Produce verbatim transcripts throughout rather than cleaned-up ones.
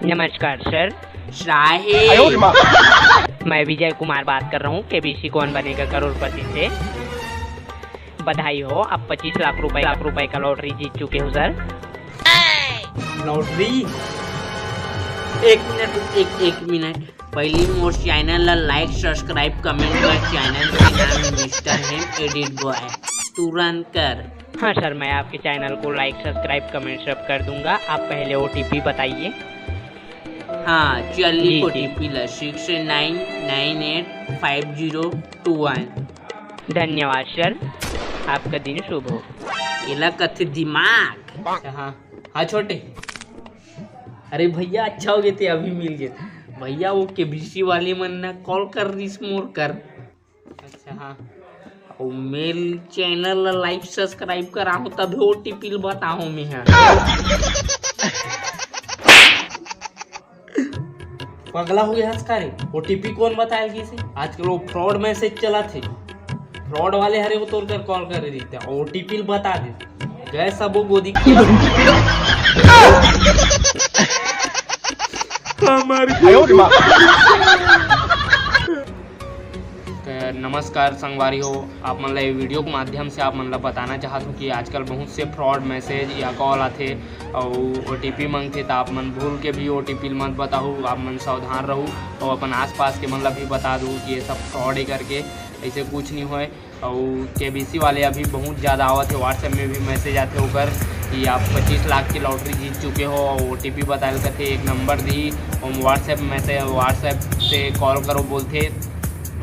नमस्कार सर। साहेब। मैं विजय कुमार बात कर रहा हूँ, केबीसी कौन बनेगा करोड़पति से। बधाई हो, आप पच्चीस लाख रुपए, लाख रुपए का लॉटरी जीत चुके हो सर। लॉटरी? एक मिनट, एक, एक मिनट, पहली मोर चैनल ला like, subscribe, comment कर। चैनल के नाम मिस्टर हेम एडिट बॉय। तुरंत कर। हाँ सर, मैं आपके चैनल को like, subscribe, comment सब कर दूंगा। आप पहले ओटीपी बताइए। हाँ, चलिए जी, जी। ओटीपी ला six nine nine eight five zero two one। धन्यवाद सर, आपका दिन शुभ हो। एला कथे दिमाग। अच्छा, हाँ। हाँ छोटे। अरे भैया, अच्छा हो गए थे, अभी मिल गए। भैया, वो केबीसी वाले मन ना कॉल कर रिस मोर कर। अच्छा, हाँ। अउ मेर चैनल ला like, subscribe कराहूँ, तभी ओटीपी बताहूँ मैं। हाँ। पगला हो गया हस का रे? ओटीपी कौन बतायल किसे? आजकल वो फ्रॉड मैसेज चला थे, फ्रॉड वाले हरे वो तोर कर कॉल करे रहिथे, ओटीपी बता दे, गए सबो गोदी। हमारी त नमस्कार संगवारी हो, आप मन ला ये वीडियो के माध्यम से आप मन ला बताना चाहत हूँ कि आजकल बहुत से फ्रॉड मैसेज या कॉल आथे अउ ओटीपी मांगथे, त आप मन भूल के भी ओटीपी मत बताहू, आप मन सावधान रहू अउ अपन आसपास के मन ला भी बता दू कि ये सब फ्रॉड है करके, ऐसे कुछ नहीं होए। अउ केबीसी वाले अभी बहुत ज़्यादा आवत है, WhatsApp में भी मैसेज आथे ओकर कि आप पच्चीस लाख की लॉटरी जीत चुके हो, अउ ओटीपी बतायल कथे, एक नंबर दी, हम WhatsApp मैसेज, WhatsApp से कॉल करो बोलथे,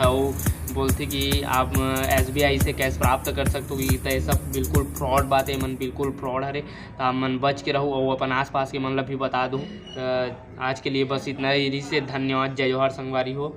अउ बोलथे कि आप एसबीआई से कैश प्राप्त कर सकते हो। त ये सब बिल्कुल फ्रॉड बात है, मन बिल्कुल फ्रॉड हरे। त आप मन बच के रहू अउ अपन आसपास के मन ला भी बता दू। त आज के लिए बस इतना ही। धन्यवाद, जय जोहार संगवारी हो।